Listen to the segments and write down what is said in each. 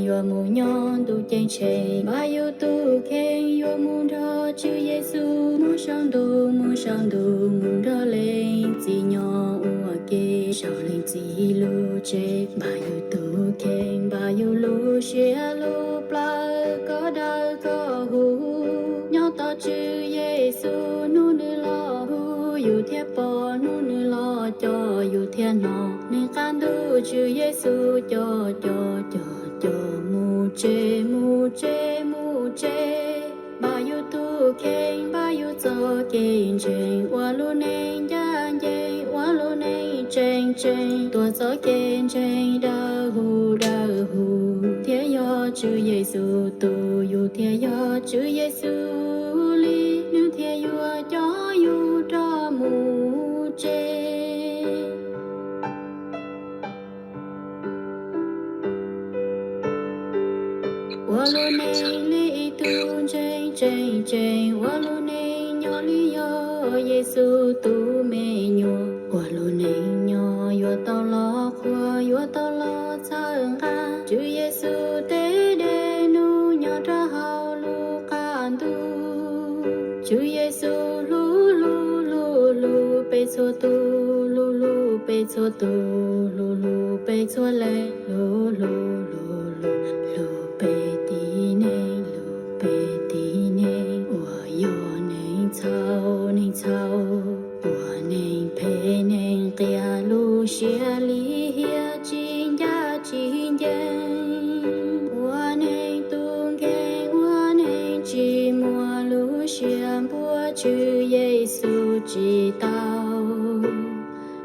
Yuav mus nyob ntuj ceeb tsheej, npaj yus tus kheej yuav mus nrog Tswv Yexus mus saum ntuj, mus saum ntuj mus nrog leej txiv nyob ua ke saum leej txiv lub tsev. Npaj yus tus kheej, npaj yus lub siab lub plawv kom dawb kom huv, nyob tos Tswv Yexus hnub nws los hu yus thiab pom, hnub nws los coj yus thiab hnov nws qab ntuj. Tswv Yexus coj, coj, coj, coj mus tsev, mus tsev, mus tsev. Npaj yus tus kheej, npaj yus txoj kev ntseeg, ua lub neej ncaj ncees, ua lub neej tseeb tseeb, tuav txoj kev ntseeg dawb huv dawb huv, thiaj yog Tswv Yexus tus, yus thiaj yog Tswv Yexus li, nws thiaj yuav coj yus rov mus tsev. Ua lub neej li ib tug ntseeg tseeb tseeb, ua lub neej nyob li yog Yexus tus me nyuam, ua lub neej nyob yuav tau los qhuas, yuav tau los txhawb nqa Tswv Yexus tej dej num nyob rau hauv lub qab ntuj. Tswv Yexus hlub hlub hlub hlub peb txhua tus, hlub hlub peb txhua tus, hlub hlub peb txhua leej, hlub hlub hlub hlub hlub peb tib neeg, hlub peb tib neeg uas yog neeg txhaum neeg txhaum, uas neeg phem neeg qias, lub siab lim hiam tsis ncaj tsis ncees, ua neeg tus nkeeg, ua neeg tsis muaj lub siab npuab Tswv Yexus tsis tau.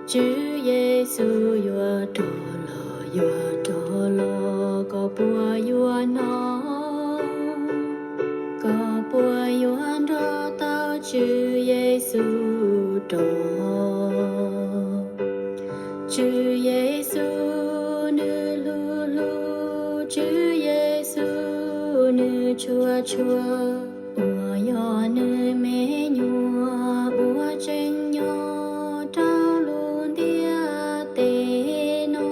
Tswv Yexus yuav rov los, yuav rov los, koj puas yuav hnov? Koj puas yuav nrog tau Tswv Yexus rov? Tswv Yexus nws hlub hlub, Tswv Yexus nws tshua tshua, uas yog nws me nyuam uas tseem nyob rau lub ntiaj teb no.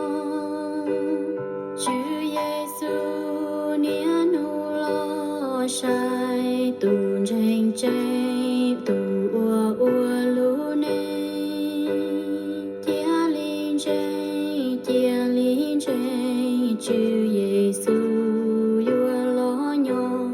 Tswv Yexus niaj hnub los saib tus ntseeg tseeb, tus uas ua lub neej cia li ntseeg, cia li ntseeg. Tswv Yexus yuav los nyob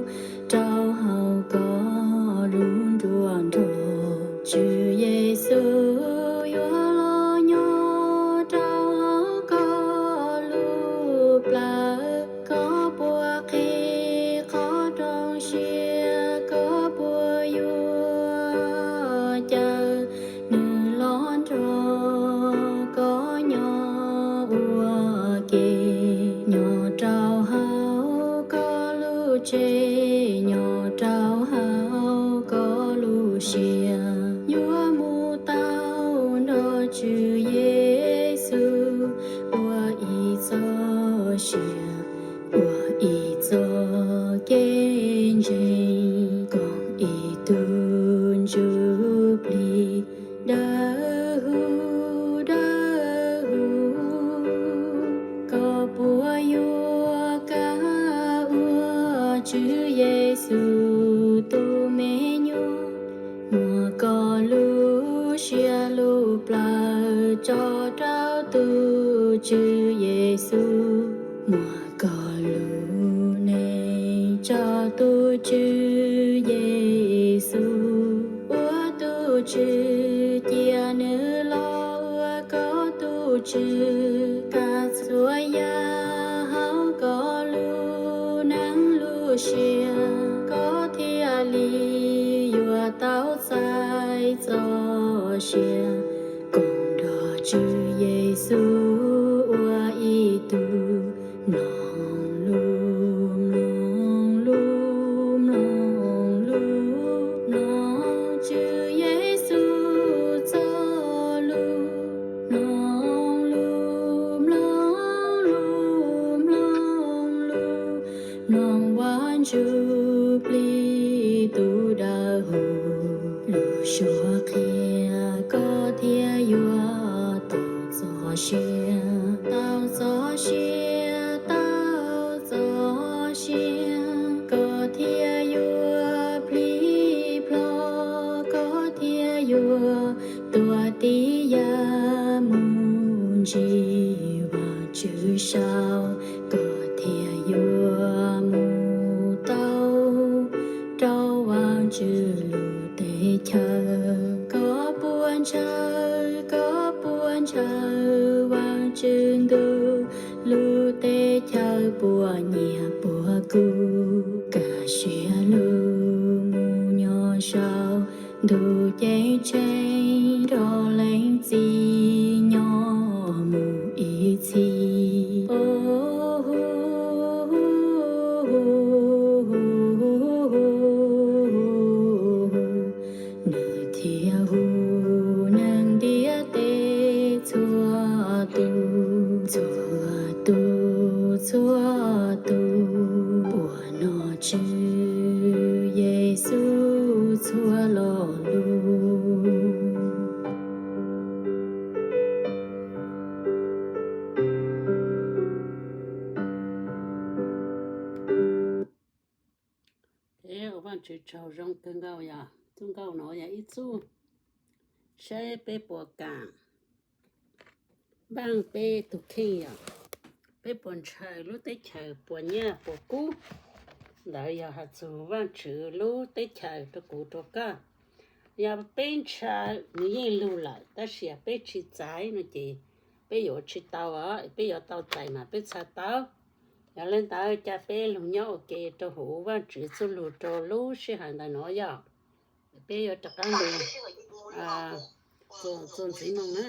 rau hauv koj lub nruab nrog. Tswv Yexus yuav los nyob rau hauv koj lub plawv. Koj puas qhib qhov rooj siab? Koj puas yuav caw nws los nrog koj nyob ua ke, nyob rau hauv koj lub tsev, nyob rau hauv koj lub siab? Yuav mus tau nrog Tswv Yexus ua ib txoj sia, ua ib txoj kev ntseeg, koom ib tug ntsuj plig dawb huv dawb huv. Koj puas yuav kam ua Tswv Yexus tus me nyuam? Muab koj lub siab lub plawv tso rau tus Tswv Yexus, muab koj lub neej tso tus Tswv Yexus. Ua tus Tswv cia nws los ua koj tus Tswv, kav txhua yam hauv koj lub neej lub siab, koj thiaj li yuav tau txais txoj sia koom nrog Tswv Yexus ua ib tug mloog lus, mloog lus, mloog lus, mloog Tswv Yexus txoj lus, mloog lus, mloog lus, mloog lus, mloog Vaj Ntsuj Plig tus dawb huv lub suab qhia, koj thiaj yuav tau txoj sia, tau txoj sia, tau txoj Puas nyiam puas kub, kaj siab lug mus nyob saum ntuj ceeb tsheej, nrog leej txiv nyob mus ib txhis. Nws thiaj hu neeg ntiaj teb txhua tus, txhua tus, txhua tus, uas nom tswv Yexus txhua lo lus. Ua Vaajtswv tsaug zoo kawg nkaus yog txuj nkauj no yog ib txuj saib peb puas kam npaaj peb tug kheej yog peb puas ntshaw lub teb chaws puas nyiaj puas kub. Ntawd yog has txug Vaajtswv lub teb chaws rua kuv rua koj. Yog peb ntshaw nws yeej lug lawm, tab sis yog peb tsis txais no ces peb yuav tsis tau os, peb yuav tau txais mas peb txhaj tau. Yog le ntawd ca peb lug nyob ua ke rua huv Vaajtswv txuj lug rua lub sij hawm ntawm no yog peb yuav rov qaab lug txuas ntxiv moog na.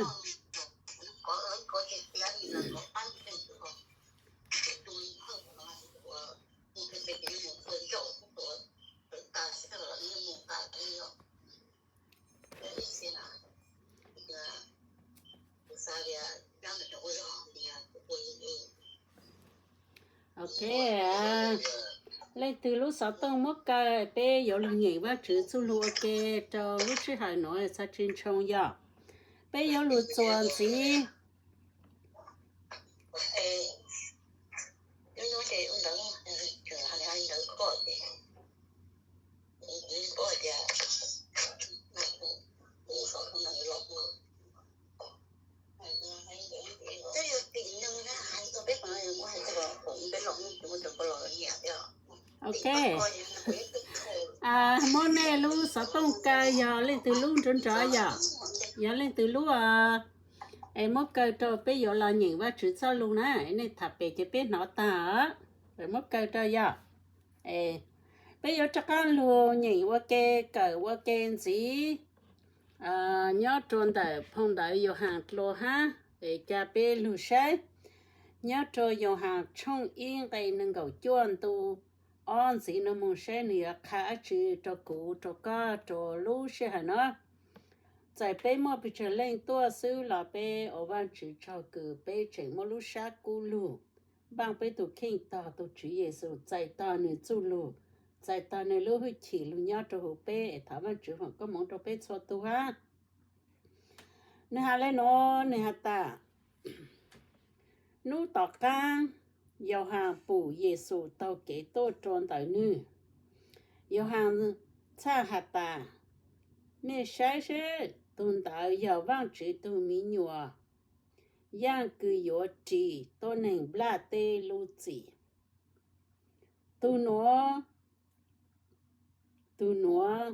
Ok, leej twg lub xov tooj muab kaw, peb yuav lug nyeem Vaajtswv txuj lug ua ke rua lub sij hawm nuav txhaj tsi ntshoo yog peb yuav lug txuas ntxiv. Ok, muab nej lub xov tooj kaw yog leej twg lub nrov nrov yom, yog leej twg lub es muab kaw rau peb yuav los nyeem Vaajtswv txoj lug na. Nej tham pem ces peb hnov taag, muab kaw rau yom. Peb yuav rov qaab lug nyeem ua ke, kawm ua ke ntxiv nyob rua ntawm phoo ntawv Yauv Haas dlua hab, es ca peb lug saib nyob rua Yauv Haas tshooj ib nqe neeg nkaum cuaj ntu ob ntxiv no moog saib nwg yuav qha dlaab tsi rua kuv rua koj rua lub sij hawm no. Txawm peb muaj pes tsawg leej tuaj xwb los peb ua Vaajtswv tsaug kws peb tseem muaj lub sab kub lug npaaj peb tug kheej tog tug Tswv Yexus, txais tog nwg txuj lug, txais tog nwg lub hwj chim lug nyob rua huv peb, es thov Vaajtswv foom koob moov rua peb txhua tug hab. Nwg has le nuav, nwg has tas, nub tom qaab Yauv Haas pum Yexus taug kev tuaj rua ntawm nwg. Yauv Haas txhaj has tas, nej saib seb, tug ntawd yog Vaajtswv tug miv nyuas, yaaj kws yuav ris tuab neeg nplaj teb lub txim. Tug nuav, tug nuav,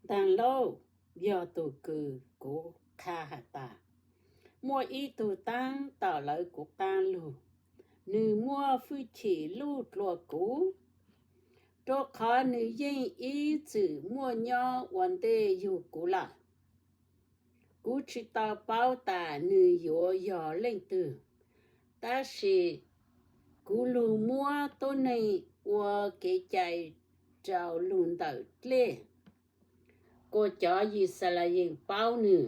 ntaag lauj, yog tug kws kuv qha has tas, muaj ib tug taab tom lawv kuv qaab lug, nwg muaj hwj chim luj dlua kuv, rua qhov nwg yeej ib txwm muaj nyob ua ntej yug kuv lawm. Kuv tsi tau paub tas nwg yuav yog leej twg, tab sis kuv lug muab tuab neeg ua kev cai rau lug ntawm dlej, kuas cov Yixalayees paub nwg.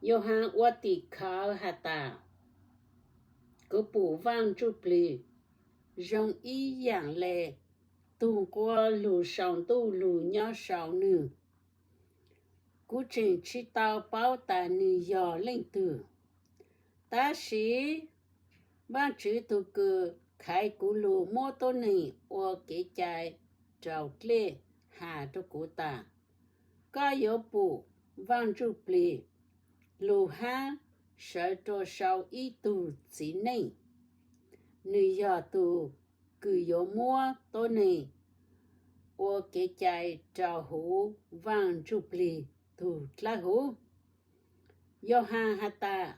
Yauv Haas ua tim khawv has tas, kuv pum Vaaj Ntsuj Plig zoo ib yaam le tug nqua lug sau ntuj lug nyob sau nwg. Kuv tseem tsi tau paub tas nwg yog leej twg, tab sis Vaajtswv tug kws khaiv kuv lug muab tuab neeg ua kev cai rau dlej has rua kuv tas, koj yuav pum Vaaj Ntsuj Plig lug hab sawv rua sau ib tug txiv neej. Nwg yog tug kws yuav muab tuab neeg ua kev cai rau huv Vaaj Ntsuj Plig tug dlawb huv. Yauv Haas has tas,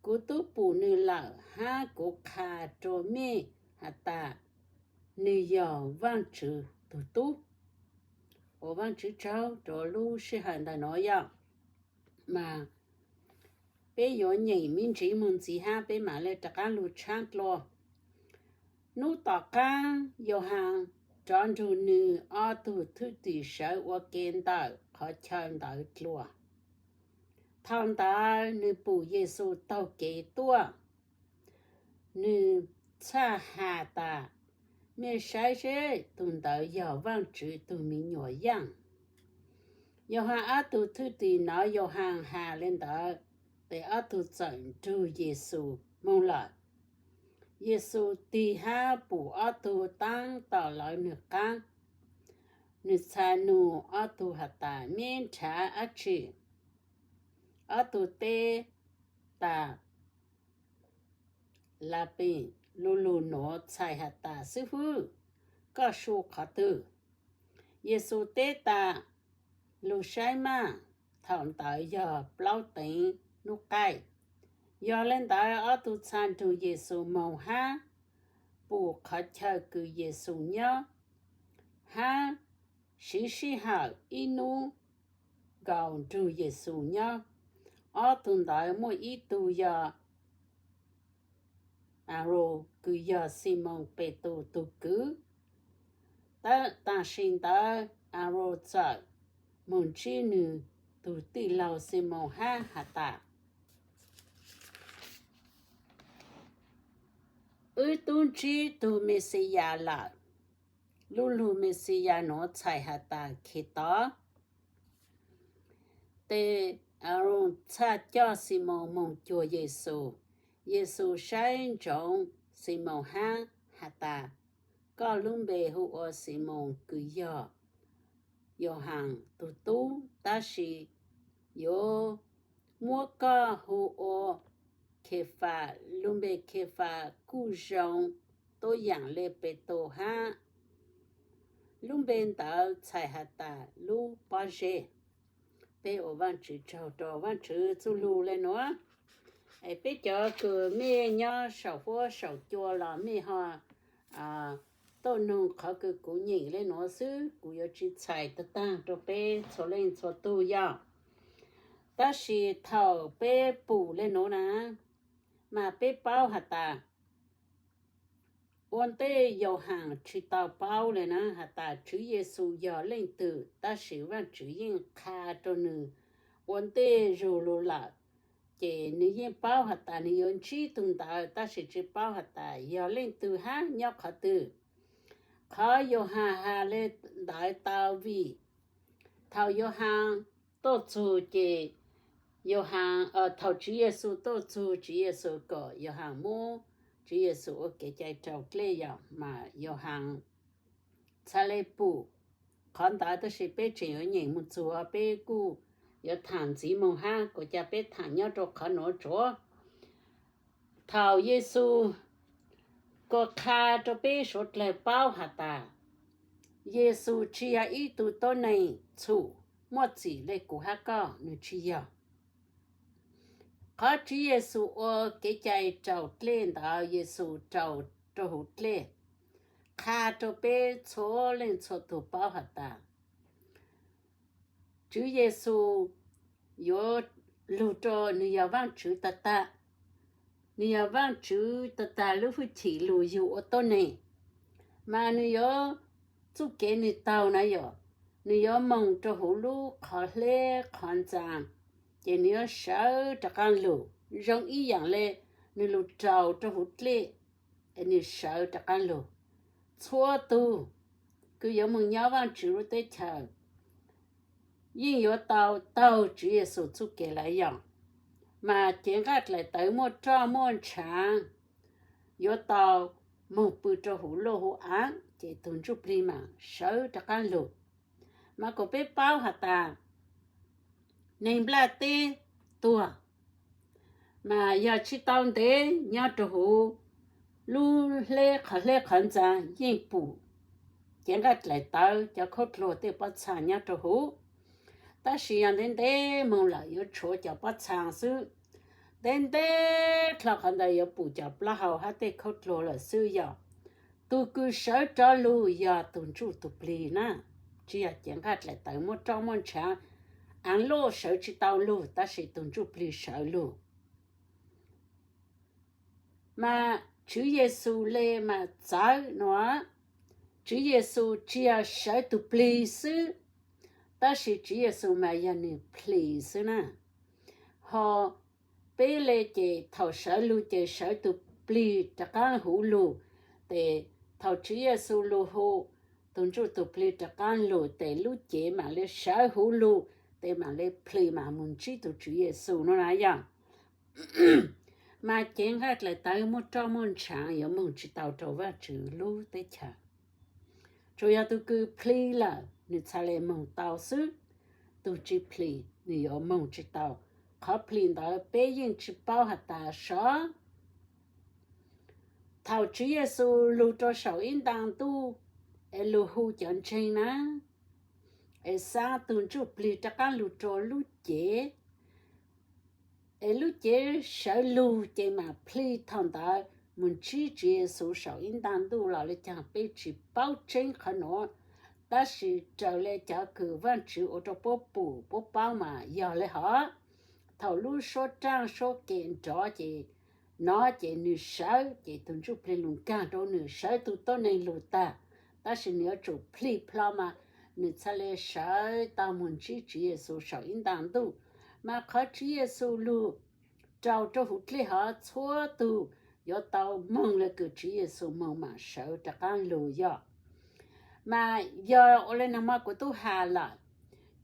Kuv twb pum nws lawm hab kuv qha rua mej has tas, nws yog Vaajtswv tug Tub. Ua Vaajtswv tsaug rua lub sij hawm ntawm nuav yog, mas peb yuav nyeem me ntsiv moog ntxiv hab peb mam le rov qaab lug tshaab dlua. Nub tom qaab Yauhas rov nrug nwg ob tug thwj tim sawv ua ke ntawm qhov chaw ntawd dlua. Thaus ntawd nwg pum Yexus taug kev tuaj, nwg txhaj has tas, mej saib seb, tug ntawd yog Vaajtswv tug me nyuam yaaj. Yauhas ob tug thwj tim nov Yauhas has le ntawd, tes ob tug txawm nrug Yexus moog lawm. Yexus tig hab pum ob tug taab tom lawv nwg qaab, nwg txha nug ob tug has tas, mej nrhav dlaab tsi? Ob tug teb tas, Labis, lu lug nuav txhais has tas, Xib Fwb, koj su qhov twg? Yexus teb tas, lug saib maj. Thaus ntawd yog plaub teev nub qaij. Yog le ntawd ob tug txha nrug Yexus moog hab pum qhov chaw kws Yexus nyob, hab siv sij hawm ib nub nkaus nrug Yexus nyob. Ob tug ntawd muaj ib tug yog Andaus kws yog Ximoos Petus tug kwv. Tam sim ntawd Andaus txawm moog ntsib nwg tug tij laug Ximoos hab has tas, wb tub ntsib tug Mexiyas lawm. Lu lug Mexiyas nuav txhais has tas, Khetos. Tes Andaus txhaj coj Ximoos moog cuag Yexus. Yexus saib ntsoov Ximoos hab has tas, koj lub npe hu ua Ximoos kws yog Yauhas tug tub, tab sis yuav muab koj hu ua Khefas. Lub npe Khefas kuj zoo tuab yaam le Petus hab. Lub npe ntawd txhais has tas, lub pob zeb. Peb ua Vaajtswv tsaug rua Vaajtswv txuj lug le nuav. Peb cov kws mej nyob saum huab saum cua los mej ho tuaj noog qhov kws kuv nyeem le nuav xwb, kuv yuav tsi txhais tag taag rua peb txhua leej txhua tug yog. Tab sis thaus peb pum le nuav na, mas peb paub has tas, ua ntej Yauhas tsi tau paub le na has tas Tswv Yexus yog leej twg, tab sis Vaajtswv yeej qha rua nwg ua ntej zug lug lawm. Ces nwg yeej paub has tas nwg yuav ntsib tug ntawd, tab sis tsi paub has tas yog leej twg hab nyob qhov twg. Qhov Yauhas has le ntawd tau vim thaus Yauhas tuaj txug ces Yauhas, thaus Tswv Yexus tuaj txug, Tswv Yexus kom Yauhas muab Tswv Yexus ua kev cai raus dlej yog, mas Yauhas txhaj le pum qhov ntawd, tab sis peb tseem yuav nyeem moog txug, peb kuj yuav thaam ntxiv moog hab, kuv ca peb thaam nyob rua qhov nuav tsuav. Thaus Yexus, kuv qha rua peb suav dlawg paub has tas, Yexus tsi yog ib tug tuab neeg txhum muaj txim le kuv hab koj, nwg tsi yog. Qhov Tswv Yexus ua kev cai raus dlej ntawd, Yexus raus rua huv dlej, qha rua peb txhua leej txhua tug paub has tas, Tswv Yexus yuav lug rua nwg yog Vaajtswv tag tag. Nwg yog Vaajtswv tag tag lub hwj chim lug yug ua tuab neeg, mas nwg yuav, txuj kev nwg taug na yog, nwg yuav moog rua huv lub qhov hleb qhov ntxaa, ces nwg yuav sawv rov qaab lug zoo ib yaam le nwg lug raus rua huv dlej, nwg sawv rov qaab lug. Txhua tug kws yuav moog nyob Vaajtswv lub teb chaws yeej yuav tau taug Tswv Yexus txuj kev lawm yog. Mas cev nqaij dlaim tawv muaj roj muaj ntshaav yuav tau moog pw rua huv luj huv aav, ces tug ntsuj plig maam sawv rov qaab lug. Mas kuas peb paub has tas, neeg nplaj teb tuag, mas yog tsi tau ntev nyob rua huv lub hleb qhov hleb qhov ntxaa yeej pum cev nqaij dlaim tawv cov khaub dluag tej pob txhaa nyob rua huv. Tab sis yog ntev ntev moog lawm yuav tshuav cov pob txhaa xwb. Teb ntev dlhau qhov ntawd yuav pum cov plaub hau hab tej khaub dluag lawm xwb yog. Tus kws sawv rov lug yog tus ntsuj tus plig na, tsis yog cev nqaij dlaim tawv muaj roj muaj ntshaav, av loj sawv tsis tau lug tab sis tus ntsuj plig sawv lug. Mas Tswv Yexus le mas txawv no, Tswv Yexus tsis yog sawv tus plig xwb, tab sis Tswv Yexus mas yog nws plhis xwb na. Ho peb le ces thaum sawv lug ces sawv tus plig rov qaab huv lug, ces thaum Tswv Yexus lug hu, tus ntsuj tus plig rov qaab lug ces lub cev mam le sawv huv lug, ces mam le plhis mas mus ntsib tus Tswv Yexus no na yog. Mas cev nqaij dlaim tawv muaj roj muaj ntshaav yuav moog tsis tau rau Vaajtswv lub teb chaws. Tsuas yog tus kws plhis lawm nws txhaj le moog tau xwb, tus tsis plhis nws yuav moog tsis tau. Qhov plhis ntawd peb yeej tsis paub has tas sov. Thaum Tswv Yexus lug rau saum ib nta ntuj es lug hu cov ntseeg na, es xav tus ntsuj plig rov qaab lug rau lub cev, es lub cev sawv lug ces mam plhis thaum ntawd mus ntsib Tswv Yexus saum ib nta ntuj los le caag peb tsis paub tseeb qhov nuav. Tab sis raws le cov kws Vaajtswv ua rau puab pum puab paub mas yog le hov. Thaum lub suab raaj suab ke nrov ces, nov ces nws sawv ces tus ntsuj plig lug nkaag rau nws sawv tus tuab neeg lug tag, tab sis nws yuav tsum plhis plho mas nws txhaj le sawv tau mus ntsib Tswv Yexus saum ib nta ntuj. Mas qhov Tswv Yexus lug rau rau huv dlej hov txhua tug yuav tau moog le kws Tswv Yexus moog mam sawv rov qaab lug yog. Mas yog ua le nag mo kuv tub has lawm,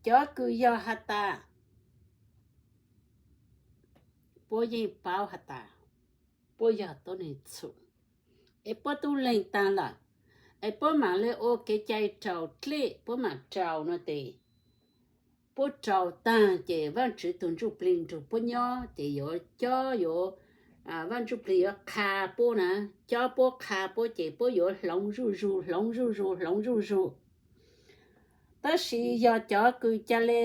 cov kws yog has tas puab yeej paub has tas puab yog tuab neeg txhum, es puab tub leeg taag lawm, es puab mam le ua kev cai raus dlej puab mam raus no tes, puab raus taag ces Vaajtswv tug Ntsuj Plig nrug puab nyob ces yuav cob yuav, Vaaj Ntsuj Plig yuav qha puab na, cob puab qha puab ces puab yuav hloov zuj zug hloov zuj zug hloov zuj zug. Tab sis yog cov kws ca le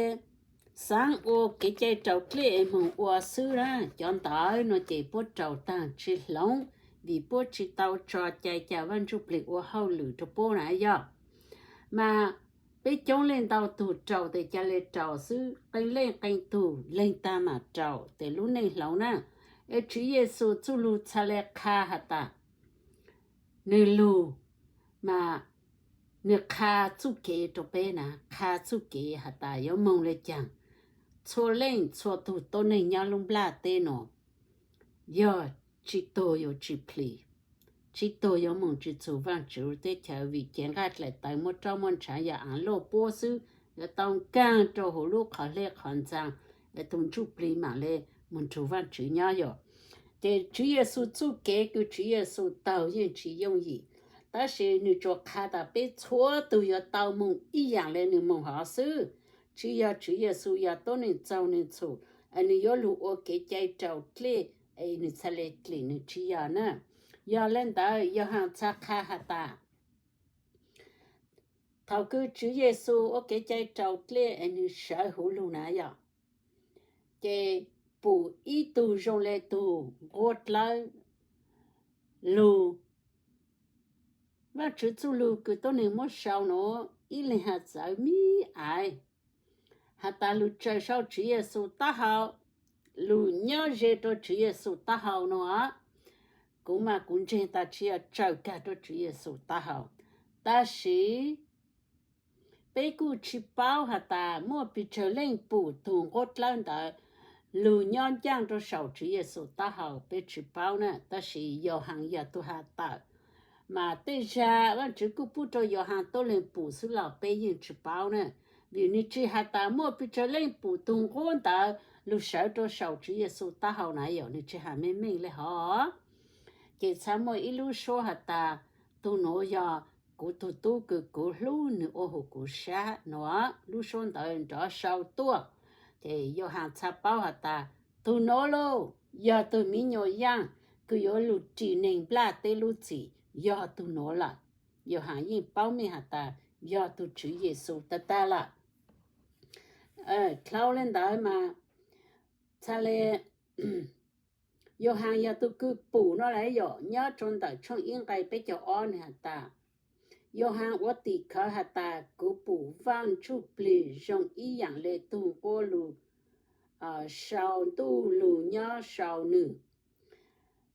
xaav ua kev cai raus dlej es moog ua xwb na, cov ntawd no ces puab raus taag tsis hloov, vim puab tsis tau tso cai ca Vaaj Ntsuj Plig ua hauj lwm rau puab na yog. Mas peb coob leej ntau tug raus tes ca le raus xwb, qee leej qee tug leeg taag mam raus tes lub neej hloov na. Es Tswv Yexus txuj lug txhaj le qha has tas nws lug, mas nws qha txuj kev rau peb na, qha txuj kev has tas yuav moog le caag. Txhua leej txhua tug tuab neeg nyob lub nplaj teb no yog tsis tuag yuav tsis plhis, tsis tuag yuav moog tsis txug Vaajtswv teb chaws, vim cev nqaij dlaim tawv muaj roj muaj ntshaav yog aav luaj puab xwb, yuav tau nkaag rau huv lub qhov hle qhov ntxaa, es tug Ntsuj Plig mam le moog nrug Vaajtswv nyob yog. Ces Tswv Yexus txuj kev kws Tswv Yexus taug yeej tsis yooj yim, tab sis nws tsuas qha tas peb txhua tug yuav tau moog ib yaam le nws moog hov xwb. Tsis yog Tswv Yexus yog tuab neeg txaug neeg txhum, es nws yuav lug ua kev cai raus dlej es nws txhaj le dlim, nws tsis yog na. Yog le ntawd Yauhas txhaj qha has tas thaum kws Tswv Yexus ua kev cai raus dlej es nws sawv huv lug na yog, ces pum ib tug zoo le tug nquab dlawb lug. Vaajtswv txuj lug kws tuab neeg muab sau nuav ib leeg has txawv mib aiv, has tas lug tsaws sau Tswv Yexus taub hau, lug nyob ze rau Tswv Yexus taub hau no. Kuv mas kuv ntseeg tas tsis yog tsaws kag rau Tswv Yexus taub hau, tab sis peb kuj tsis paub has tas muaj pes tsawg leej pum tug nquab dlawb ntawd lug nyob ncaaj rau saum Tswv Yexus taub hau, peb tsis paub na, tab sis Yauhas yog tug has tawm. Mas tej zag Vaajtswv kuj pub rau Yauhas tuab leeg pum xwb los peb yeej tsis paub na, vim nws tsis has tas muaj pes tsawg leej pum tug nquab ntawd lug sawv rau saum Tswv Yexus taub hau na yog, nws tsis has meej meej le hov. Ces txhaj muaj ib lub suab has tas tug nuav yog kuv tug tub kws kuv hlub, nws ua huv kuv sab no. Lub suab ntawd nrov sau tuaj, ces Yauhas txhaj paub has tas tug nuav lauj, yog tug miv nyuas yaaj kws yuav lug ris neeg nplaj teb lub txim, yog tug nuav lawm. Yauhas yeej paub meej has tas yog tug Tswv Yexus tag tag lawm. Dlhau le ntawd mas txhaj le Yauhas yog tus kws pum no lawm yom, nyob rau ntawm tshooj ib nqai peb caug ob nws has tas, Yauhas ua tim khawv has tas, kuv pum Vaaj Ntsuj Plig zoo ib yaam le tug nquab lug sau ntuj lug nyob sau nwg.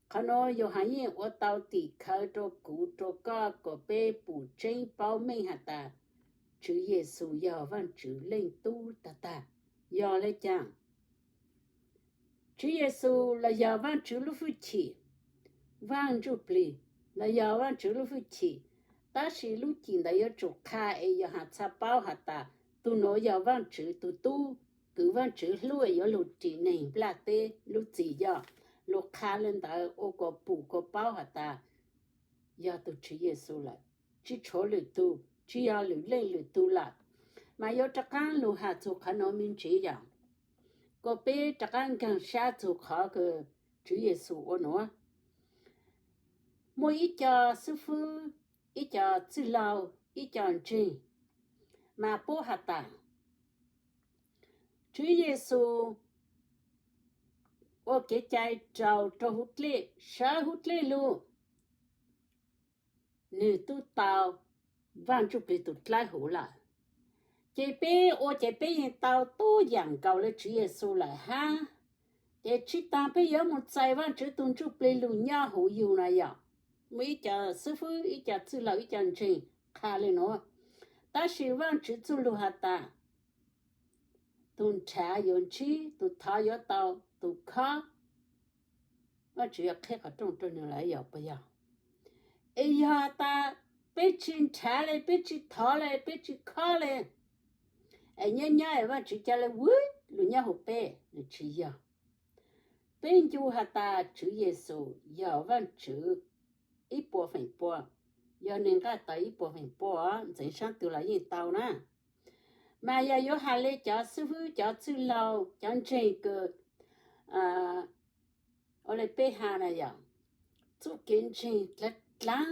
Qhov nuav Yauhas yeej ua tau tim khawv rau kuv rau koj kom peb pum tseeb paub meej has tas, Tswv Yexus yog Vaajtswv Leej Tub tag tag. Yog le caag? Tswv Yexus los yog Vaajtswv lub hwj chim, Vaaj Ntsuj Plig los yog Vaajtswv lub hwj chim, tab sis lub cim ntawd yuav tsum qha es Yauhas txhaj paub has tas, tug nuav yog Vaajtswv tug tub, kws Vaajtswv hlub yuav lug ris neeg nplaj teb lub txim yog, lug qha le ntawd ua kom pum kom paub has tas, yog tug Tswv Yexus lawm, tsi tshuav lwm tug, tsi yog lwm leej lwm tug lawm. Mas yuav rov qaab lug has txug qhov nuav me ntsis yom, kom peb rov qaab nkaag sab txug qhov kws Tswv Yexus ua nuav. Muaj ib co xwb fwb, ib co txwj laug, ib co ntseeg, mas puab has tas, Tswv Yexus ua kev cai raus rau huv dlej, sawv huv dlej lug, nwg tub tau Vaaj Ntsuj Plig tug dlawb huv lawm. Ces peb ua ces peb yeej tau tub yaam nkaus le Tswv Yexus lawm hab. Ces tsi taag peb yuav moog txais Vaajtswv tug Ntsuj Plig lug nyob huv yug na yom. Muaj ib co xwb fwb, ib co txwj laug, ib co ntseeg qha le nuav. Tab sis Vaajtswv txuj lug has tas, tug nrhav yuav ntsib, tug thov yuav tau, tug khob, Vaajtswv yuav qheb qhov rooj rau nwg lawm yom, puas yog? Es yog tas peb tsi nrhav le, peb tsi thov le, peb tsi khob le, es nyob nyob es Vaajtswv ca le vwm lug nyob huv peb, nwg tsi yog. Peb ncu has tas Tswv Yexus yog Vaajtswv ib puas feem pua, yog nwg nqaj tawv ib puas feem pua, ntxeev saab tug los yeej tau na. Mas yog yuav has le cov xwb fwb, cov txwj laug, cov ntseeg kws ua le peb has na yom, txuj kev ntseeg dlav dlaab,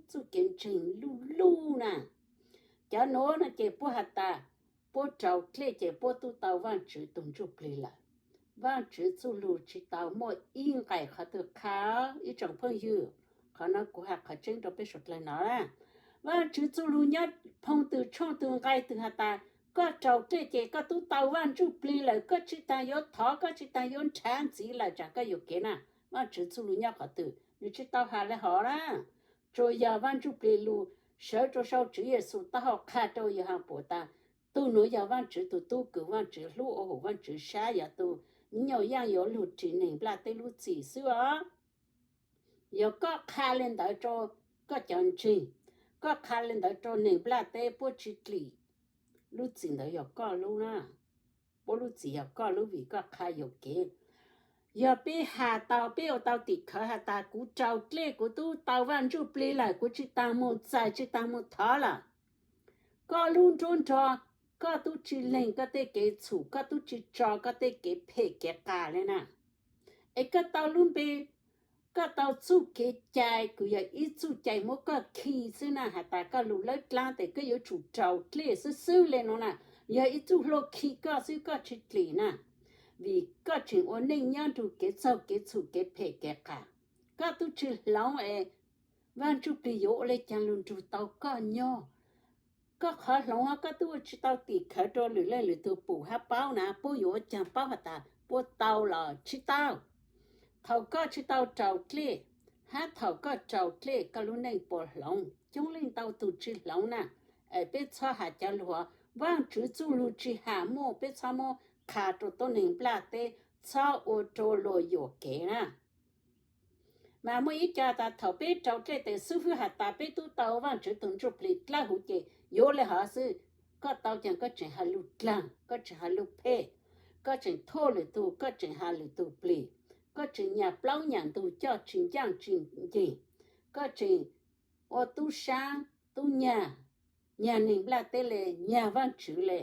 txuj kev ntseeg luj luj na. Cov nuav no ces puab has tas, puab raus dlej ces puab tub tau Vaajtswv tug Ntsuj Plig lawm. Vaajtswv txuj lug tsi tau muaj ib nqai qhov twg qha, ib tsoom phooj ywg. Qhov no kuv has qhov tseeb rau peb suav dlawg no na. Vaajtswv txuj lug nyob phoo twg tshooj twg nqai twg has tas, koj raus dlej ces koj tub tau Vaaj Ntsuj Plig lawm, koj tsi taag yuav thov, koj tsi taag yuav nrhav ntxiv lawm, tsaam koj yuam kev na. Vaajtswv txuj lug nyob qhov twg? Nwg tsi tau has le hov na. Tsuas yog Vaaj Ntsuj Plig lug sawv rua sau Tswv Yexus taub hau qha rua Yauhas pum tas, tug nuav yog Vaajtswv tug tub kws Vaajtswv hlub ua huv Vaajtswv sab, yog tug nyuj yaaj yuav lug ris neeg nplaj teb lub txim xwb os. Yog koj qha le ntawd rua koj cov ntseeg, koj qha le ntawd rua neeg nplaj teb puab tsi dlim, lub txim ntawd yog koj lub na. Puab lub txim yog koj lub vim koj qha yuam kev. Yog peb has tau, peb ua tau tim khawv has tas kuv raus dlej kuv tub tau Vaaj Ntsuj Plig lawm, kuv tsi taag moog txais tsi taag moog thov lawm. Koj lub nruab nrog, koj tub tsi leeg koj tej kev txhum, koj tub tsi tso koj tej kev phem kev qas le na. Es koj tau lub npe, koj tau txuj kev cai kws yog ib txuj cai muab koj khi xwb na, has tas koj lug lawb dlaab tes koj yuav tsum raus dlej xwb xwb le nuav na. Yog ib txuj hlua khi koj xwb koj tsi dlim na, vim koj tseem ua neej nyob nrug kev txaug kev txhum kev phem kev qas. Koj tub tsi hloov es Vaaj Ntsuj Plig yuav ua le caag lug nrug tau koj nyob. Koj qhov hloov koj tub ua tsi tau tim khawv rua lwm leej lwm tug pum hab paub na, puab yuav ua caag paub has tas puab tau los tsi tau. Thaum koj tsi tau raus dlej, hab thaum koj raus dlej koj lub neej puas hloov? Coob leej ntau tug tsi hloov na. Es peb txhob has cov lug, Vaajtswv txuj lug tsi has muaj, peb txhob muab qha rua tuab neeg nplaj teb, txhob ua rua luag yuam kev na. Mas muaj ib co tas thaum peb raus dlej tes xwb fwb has tas peb tub tau Vaajtswv tug Ntsuj Plig dlawb huv ces yuav le hov xwb. Koj tau caag koj tseem has lug dlaag, koj tseem has lug phem, koj tseem thuam lwm tug, koj tseem has lwm tug plig, koj tseem nyam plaub nyam ntug coj tsi ncaaj tsi nceeg, koj tseem ua tub saab tub nyag, nyag neeg nplaj teb le, nyag Vaajtswv le.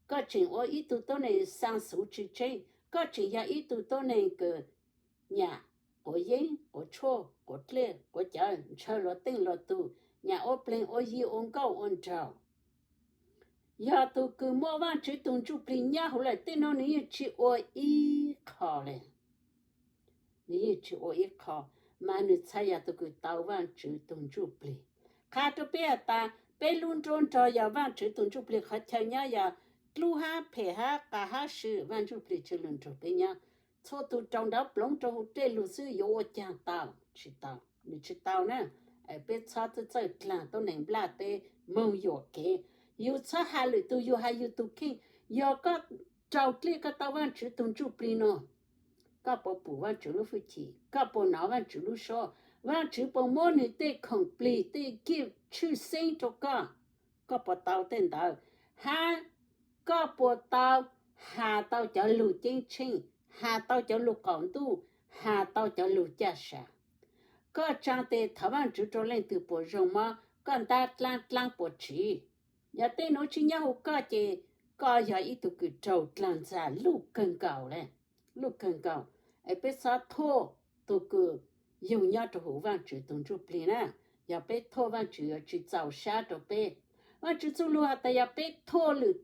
Koj tseem ua ib tug tuab neeg xaa xuv tsi tseeb, koj tseem yog ib tug tuab neeg kws nyam quav yeeb, quav tshuaj, quav dlej, quav cawv, ntshaw luag teej luag tug, nyam ua pleeg ua yi ua nkauj ua nraug. Yog tug kws muaj Vaajtswv tug Ntsuj Plig nyob huv lawm tej nuav nwg yeej tsi ua ib qho le. nws yeej tsis ua ib qho, mas nws txhais yog tus kws tau Vaajtswv tug Ntsujplig. Qha rua peb has tas peb lub nruab nrog yog Vaajtswv tug Ntsujplig qhov chaw nyob yog dlub hab phem hab qas hab swm, Vaajtswv tug Ntsujplig tsi lug nrug peb nyob. Txhua tug raug nrov ploov rua huv dlej lug xwb yuav ua caag tau? Tsis tau, nws tsis tau na. Peb txhob txawj txawj dlaag tuab neeg nplaj teb moog yuam kev. Yug txhob has lwm tug, yug has yug tug kheej. Yog koj raug dlej koj tau Vaajtswv tug Ntsujplig no, koj puas pum Vaajtswv lub hwj chim? Koj puas nov Vaajtswv lub suab? Vaajtswv puas muab nwg tej khoom plig tej gift tshwj xeeb rua koj? Koj puas tau tej ntawd? Hab koj puas tau has tau cov lug ceeb tsheej, has tau cov lug qaum ntuj, has tau cov lug caj sa? Koj tsaa tes thov Vaajtswv rua leej twg puas zoo mob, koj ntab dlaab dlaab puas tsiv? Yog tej nuav tsi nyob huv koj ces koj yog ib tug kws raug dlaag ntxag luj kawg nkaus le, luj kawg nkaus. Es peb txhob thuam tug kws yug nyob rua huv Vaajtswv tug Ntsujplig na. Yog peb thuam Vaajtswv yuav tsi txaus sab rua peb. Vaajtswv txuj lug has tas yog peb thuam lwm,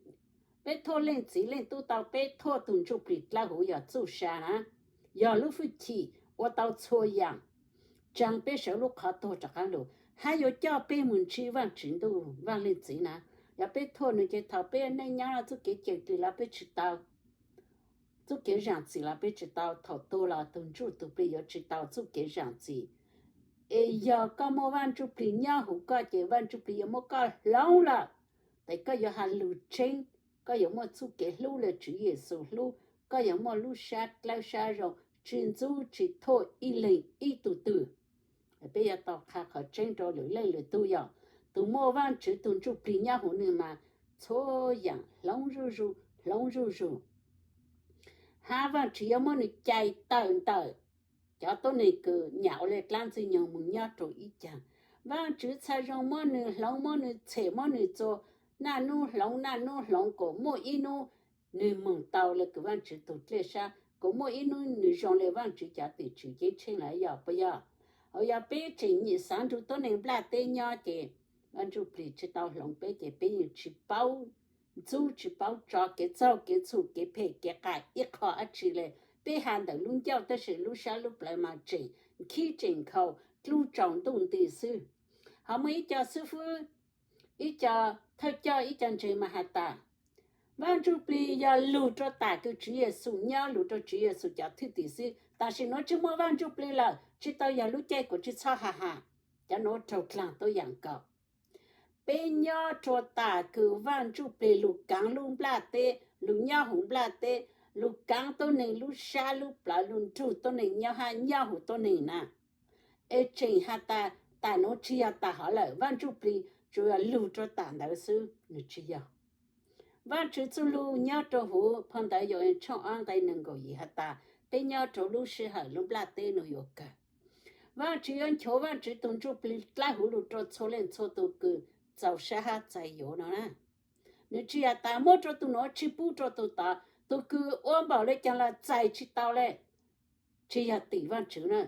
peb thuam leej txiv leej tub tau, peb thuam tug Ntsujplig dlawb huv yog txuj sa na, yog lub hwj chim ua tau txhua yaam, tsaa peb sawv lub qhov tuag rov qaab lug, hab yuav coj peb moog ntsib Vaajtswv ntuj Vaaj Leej Txiv na. Yog peb thuam nwg ces thaum peb neej nyob txuj kev cawm dlim los peb tsi tau, txuj kev zaam txim los peb tsi tau, thaum tuag los tug Ntsujplig yuav tsi tau txuj kev zaam txim. Es yog koj muaj Vaaj Ntsujplig nyob huv koj ces Vaaj Ntsujplig yuav muab koj hloov lawm. Tes koj yuav has lug tseeb, koj yuav muaj txuj kev hlub le Tswv Yexus hlub, koj yuav muaj lub sab dlawb sab zoo, tsi ntxub tsi thuam ib leeg ib tug twg. Peb yuav tau qha qhov tseeb rua lwm leej lwm tug, yog tug muaj Vaajtswv tug Ntsujplig nyob huv nwg mas txhua yaam hloov zuj zug, hloov zuj zug. Hab Vaajtswv yuav muab nwg cais tawm ntawm cov tuab neeg kws nyam ua le dlaab ntxwg nyoog moog nyob rua ib caag. Vaajtswv txha zoo muab nwg hloov, muab nwg tshem, muab nwg txua, naj nub hloov naj nub hloov, kuas muaj ib nub nwg moog tau le kws Vaajtswv tug dlej sab, kuas muaj ib nub nwg zoo le Vaajtswv cov tim tswv ceeb tsheej lawm, yog puas yog? Hos yog peb tseem nyem xaav nrug tuab neeg nplaj teb nyob ces Vaaj Ntsujplig tsi tau hloov peb ces peb yeej tsi paub ntxub, tsi paub tso kev txaug kev txhum kev phem kev qas ib qho dab tsi le. Peb has ntawm lub ncauj tab sis lub sab lub plawv mas tseem khib tseem nkhaus dlub tsaus ntuj nti xwb. Hos muaj ib co xib fwb, ib co thawj coj, ib co ntseeg mas has tas Vaaj Ntsujplig yog lug rua tam kws Tswv Yexus nyob, lug rua Tswv Yexus cov thwj tim xwb, tam sim nuav tsi muaj Vaaj Ntsujplig lawm, tsi tau yog lub caij kuas tsi txhob has has. Cov nuav raug dlaag tuab yaam nkaus. Peb nyob rua tam kws Vaaj Ntsujplig lug kaav lub nplaj teb, lug nyob huv nplaj teb, lug kaav tuab neeg lub sab lub plawv, lug nrug tuab neeg nyob hab nyob huv tuab neeg na. Es tseem has tas tam nuav tsi yog tas hov lawm, Vaaj Ntsujplig tsuas yog lug rua tam ntawd xwb, nwg tsi yog. Vaajtswv txuj lug nyob rua huv phau ntawv Yauhas tshooj ob nqe neeg nkaum yim has tas peb nyob rua lub sij hawm lub nplaj teb nuav yuav kawg. Vaajtswv yuav nchuav Vaajtswv tug Ntsujplig dlawb huv lug rua txhua leej txhua tug kws txaus sab hab txais yuav no na. Nwg tsi has tas muab rua tug nuav tsi pub rua tug tod, tug kws ua npaum le caag los txais tsi tau le. Tsi yog tim Vaajtswv na,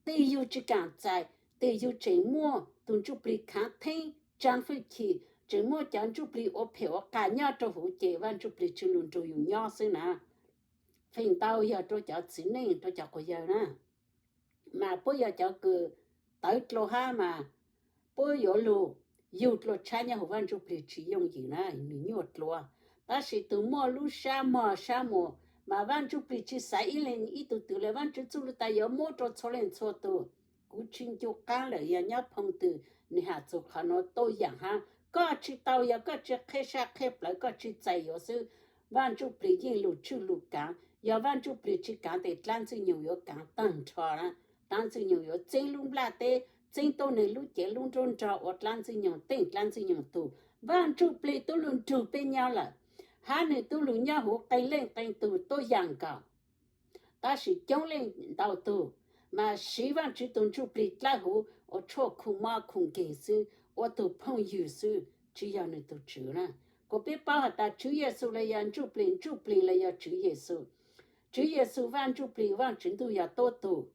tim yug tsi kaam txais, tim yug tseem muaj tug Ntsujplig khaav theeb tsaa hwj chim, tseem muaj cov ntsuj plig ua phem ua qas nyob rua huv ces Vaaj Ntsujplig tsi lug nrug yug nyob xwb na. Feem ntau yog rua cov txiv neej rua cov quas yawg na, mas puab yog cov kws tawv dlua hab mas puab yuav lug yug dlua tshab nyob huv Vaaj Ntsujplig tsi yooj yim na, nwg nyuaj dlua. Tab sis tug muaj lub sab mog sab muas mas Vaaj Ntsujplig tsi xaiv ib leeg ib tug twg le, Vaajtswv txuj lug tas yuav muab rua txhua leej txhua tug. Kuv tsi ncu qaab lawm yog nyob phoo twg, nwg has txug qhov nuav tuab yaam hab. Koj tsi tau yog koj tsi qheb sab qheb plawv, koj tsi txais yuav xwb. Vaaj Ntsujplig yeej lug tshwj lug kaav, yog Vaaj Ntsujplig tsi kaav tes dlaab Ntxwg Nyoog yuav kaav taag nrho na. Dlaab Ntxwg Nyoog yuav txeeb lub nplaj teb, txeeb tuab neeg lub cev lub nruab nrog ua dlaab Ntxwg Nyoog teej dlaab Ntxwg Nyoog tug. Vaaj Ntsujplig tub lug nrug peb nyob lawm, hab nwg tub lug nyob huv qee leej qee tug tuab yaam nkaus. Tab sis coob leej ntau tug mas siv Vaajtswv tug Ntsujplig dlawb huv ua tshuaj khu mob khu nkeeg xwb, ua tug phooj ywg xwb, tsi yog nwg tug Tswv na. Kuas peb paub has tas Tswv Yexus le yog Ntsujplig, Ntsujplig le yog Tswv Yexus. Tswv Yexus Vaaj Ntsujplig Vaajtswv Ntuj yog tuab tug.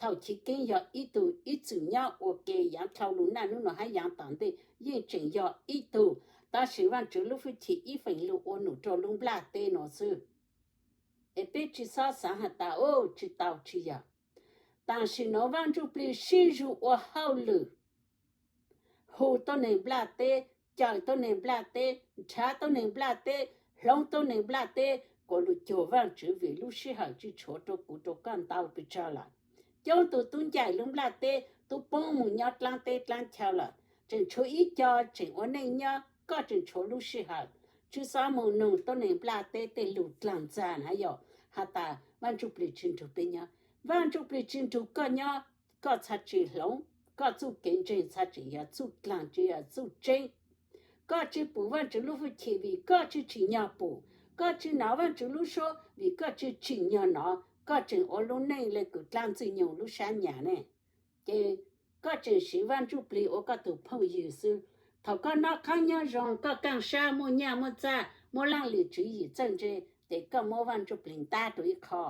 Thaum chiv keeb yog ib tug ib txwm nyob ua ke yaav dlhau lug naj nub nua hab yaav tom ntej yeej tseem yog ib tug, tab sis Vaajtswv lub hwj chim ib feem lug ua num rua lub nplaj teb nuav xwb. Es peb tsi xob xaav has tas, o, tsi tau, tsi yog. Tam sim no Vaj Ntsujplig sib zug ua hauj lwm, hu tuab neeg nplaj teb, cawm tuab neeg nplaj teb, nrhav tuab neeg nplaj teb, hloov tuab neeg nplaj teb, kuas lug cuag Vaajtswv vim lub sij hawm tsi tshuav rua kuv rua koj ntau pes tsawg lawm. Coob tug tub ncaim lub nplaj teb tub poob moog nyob dlaab teb dlaab chaw lawm, tseem tshuav ib co tseem ua neej nyob, koj tseem tshuav lub sij hawm. Tsi xob moog nug tuab neeg nplaj teb tej lug dlaag ntxag na yog has tas Vaaj Ntsujplig tsi nrug peb nyob. Vaaj Ntsujplig tsi nrug koj nyob, koj txhaj tsi hloov, koj txuj kev ntseeg txhaj tsi yog txuj dlaag tsi yog txuj tseeb. Koj tsi pum Vaajtswv lub hwj chim vim koj tsi tsim nyog pum, koj tsi nov Vaajtswv lub suab vim koj tsi tsim nyog nov, koj tseem ua lub neej le kws dlaab Ntxwg Nyoog lub sab nyam ne. Ces koj tseem siv Vaaj Ntsujplig ua koj tug phooj ywg xwb. Thaum koj noj qab nyob zoo, koj kaaj sab muaj nyaj muaj txag, muaj leej lwm tswv yim txawj ntse, ces koj muab Vaaj Ntsujplig ntab rua ib qho.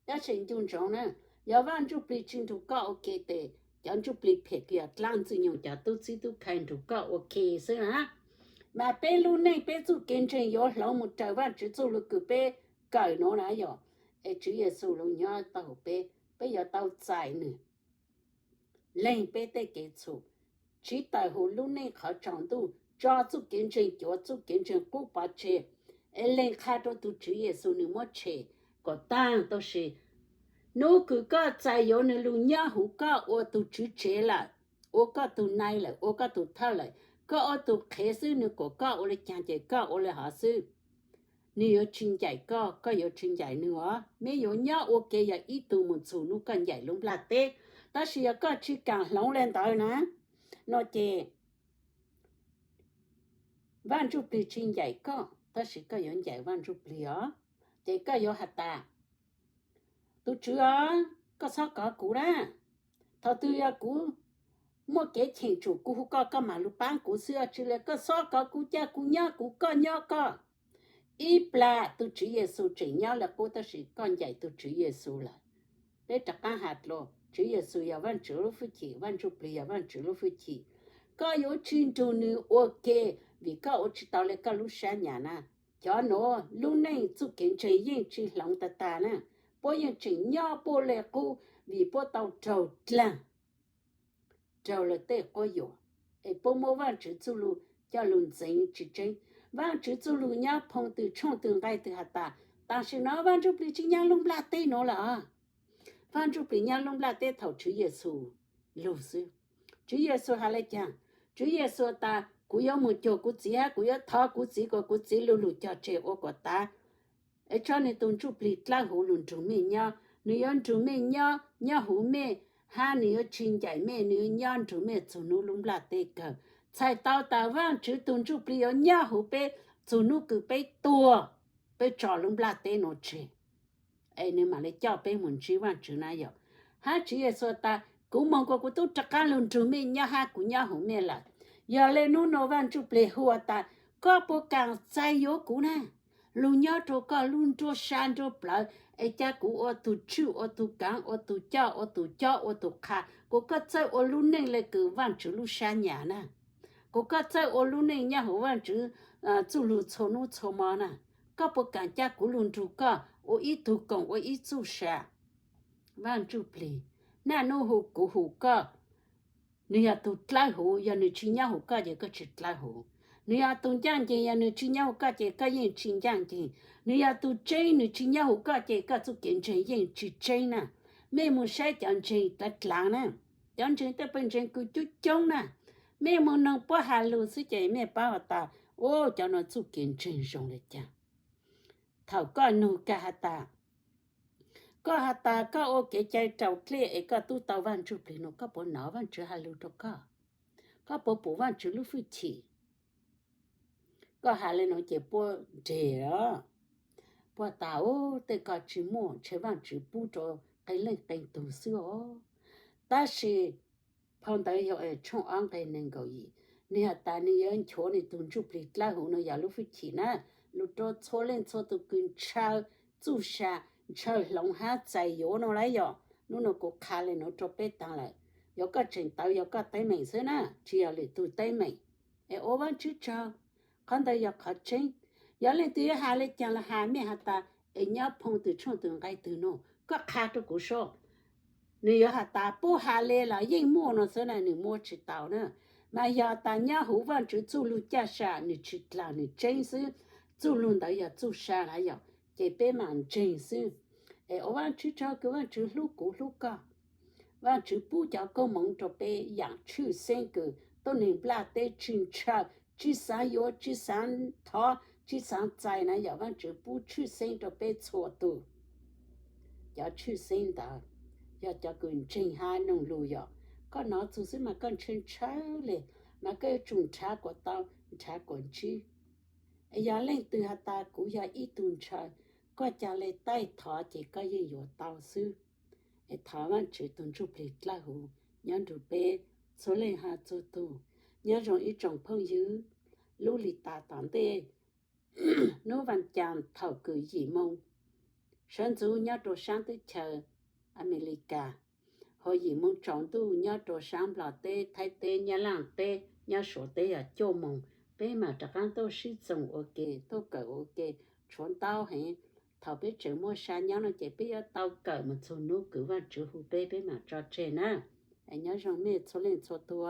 Tab sis ncu ntsoov na, yog Vaaj Ntsujplig tsi nrug koj ua ke tes cov ntsuj plig phem kws yog dlaab Ntxwg Nyoog cov tub txib tub khai nrug koj ua ke xwb na. Mas peb lub neej peb txuj kev ntseeg yuav hloov moog raws Vaajtswv txuj lug kws peb kawm nuav na yog, es Tswv Yexus lug nyob tau huv peb, peb yuav tau txais nwg leeg peb tej kev txhum, tsiv tawm huv lub neej qhov tsaus ntuj, tso txuj kev ntseeg cuav, txuj kev ntseeg qub pov tseg, es leeg qha rua tug Tswv Yexus nwg muab tshem kom taag. Tab sis nub kws koj txais yuav nwg lug nyob huv koj ua tug tswv tsev lawm, ua koj tug nai lawm, ua koj tug thawj lawm, koj ua tug qhev xwb, nwg kom koj ua le caag ces koj ua le hov xwb. Nwg yuav tsi ncaim koj, koj yuav tsi ncaim nwg os. Meb yuav nyob ua ke yog ib tug moog txug nub koj ncaim lub nplaj teb. Tab sis yog koj tsi kaam hloov le ntawd na, no ces Vaaj Ntsujplig tsi ncaim koj, tab sis koj yuav ncaim Vaaj Ntsujplig os. Ces koj yuav has tas, tug Tswv os, koj xob kov kuv na. Thaum twg yog kuv muaj kev cheem tsum kuv hu koj, koj maam lug paab kuv xwb, tsi le koj xob kov kuv, ca kuv nyob kuv, koj nyob koj. Ib plag tug Tswv Yexus tseem nyob le qub, tab sis koj ncaim tug Tswv Yexus lawm. Peb rov qaab has dlua, Tswv Yexus yog Vaajtswv lub hwj chim, Vaaj Ntsujplig yog Vaajtswv lub hwj chim. Koj yuav tsi nrug nwg ua ke, vim koj ua tsi tau le koj lub sab nyam na. Cov nuav lub neej txuj kev ntseeg yeej tsi hloov tag tag na. Puab yeej tseem nyob puab le qub vim puab tau raug dlaag, raug lawv tej quab yuam, es puab muab Vaajtswv txuj lug coj lug ntxeev tsi tseeb. Vaajtswv txuj lug nyob phoo twg tshooj twg nqai twg has tas, tam sim no Vaaj Ntsujplig tsi nyob lub nplaj teb nuav lawm. Vaaj Ntsujplig nyob lub nplaj teb thaum Tswv Yexus lug xwb. Tswv Yexus has le caag? Tswv Yexus tas, kuv yuav moog cuag kuv Txiv hab kuv yuav thov kuv Txiv kom kuv Txiv lug lug cog tseg ua kuas tav, es tso nwg tug Ntsuj Plig dlawb huv lug nrug mej nyob. Nwg yuav nrug mej nyob, nyob huv mej, hab nwg yuav tsi ncaim mej, nwg yuav nyob nrug mej txug nub lub nplaj teb kawg. Txhais tau tas Vaajtswv tug Ntsuj Plig yuav nyob huv peb txug nub kws peb tuag, peb tso lub nplaj teb nuav tseg, es nwg maam le coj peb moog ntsib Vaajtswv na yom. Hab Tswv Yexus tas, kuv moog kuas kuv tub rov qaab lug nrug mej nyob hab kuv nyob huv mej lawm. Yog le nub nuav Vaaj Ntsujplig hu tas, koj puas kaam txais yuav kuv na, lug nyob rua koj lub nruab sab nruab plawv, es ca kuv ua tug tswj ua tug kaav ua tug coj ua tug cob ua tug qha, kuas koj txawj ua lub neej le kws Vaajtswv lub sab nyam na, kuas koj txawj ua lub neej nyob huv Vaajtswv txuj lug txhua nub txhua mo na. Koj puas kaam ca kuv lug nrug koj ua ib tug koom ua ib txuj sa? Vaaj Ntsujplig, naj nub hu kuv hu koj, nwg yog tug dlawb huv, yog nwg tsi nyob huv koj ces koj tsi dlawb huv. Nwg yog tug ncaaj nceeg, yog nwg tsi nyob huv koj ces koj yeej tsi ncaaj nceeg. Nwg yog tug tseeb, nwg tsi nyob huv koj ces koj txuj kev ntseeg yeej tsi tseeb na. Mej moog saib cov ntseeg dlaav dlaav na, cov ntseeg tej pawg ntseeg kws coob coob na, mej moog noog puab has lug xwb ces mej paub has tas, u, cov nuav txuj kev ntseeg zoo le caag. Thaum koj nug kag has tas, koj has tas koj ua kev cai raus dlej es koj tub tau Vaaj Ntsujplig nuav, koj puas nov Vaajtswv has lug rua koj? Koj puas pum Vaajtswv lub hwj chim? Koj has le nuav ces puab nreg os. Puab tas, u, tej ko tsi muaj, ntshe Vaajtswv pub rua qee leej qee tug xwb os. Tab sis phau ntawv Yau-es tshooj ob nqe neeg nkaum yim, nwg has tas nwg yuav nchuav nwg tug Ntsuj Plig dlawb huv, nuav yog lub hwj chim na, lug rua txhua leej txhua tug kws ntshaw txuj sa, ntshaw hloov hab txais yuav nuav lawm yom. Nub nuav kuv qha le nuav rua peb taag lawm, yog koj tseem tawv yog koj teeb meem xwb na, tsi yog lwm tug teeb meem. Es ua Vaajtswv tsaug, qhov ntawd yog qhov tseeb. Yog leej twg yuav has le caag los has, mej has tas es nyob phoo twg tshooj twg nqai twg nuav, koj qha rua kuv sab. Nws yuav has tas pub has le los yeej muaj no xwb na, nws muab tsis tau na. Mas yog tas nyob huv Vaajtswv txuj lug caj sa nws tsis dlaag, nws tseeb xwb, txuj lug ntawd yog txuj sa lawm yog, ces peb mam ntseeg xwb. Es ua Vaajtswv tsaug kws Vaajtswv hlub kuv hlub koj. Vaajtswv pub cov koob moov rau peb yaam tshwj xeeb kws tuab neeg nplaj teb tsis ntshaw, tsis xaav yuav, tsis xaav thov, tsis xaav txais na, yog Vaajtswv pub tshwj xeeb rau peb txhua tug. Cov tshwj xeeb ntawd yog cov kws ntseeg hab noog lug yog. Koj nov txug xwb mas koj ntshaw ntshaw le, mas koj yuav tsum nrhav kuas tau, nrhav kuas ntsib. Es yog leej twg has tas kuv yog ib tug ntshaw, koj ca le taij thov ces koj yeej yuav tau xwb. Es thov Vaajtswv tug Ntsuj Plig dlawb huv nyob nrug peb txhua leej hab txhua tug. Nyob zoo ib tsoom phooj ywg, lub lis tas tom ntej, nub vas caas thaum kws yim moo sawv ntxuv nyob rua saab teb chaws Amelikas, hos yim moo tsaus ntuj nyob rua saab Nplog teb, Thaib teb, Nyab Laaj teb, nyob Suav teb yog cuaj moos, peb mam rov qaab tuaj sib txoos ua ke, tuaj kawm ua ke, tshuav ntau heev. Thaum peb tseem muaj sa nyob no ces peb yuav tau kawm mus txug nub kws Vaajtswv hu peb, peb mam tso tseg na. Nyob zoo mej txhua leej txhua tug.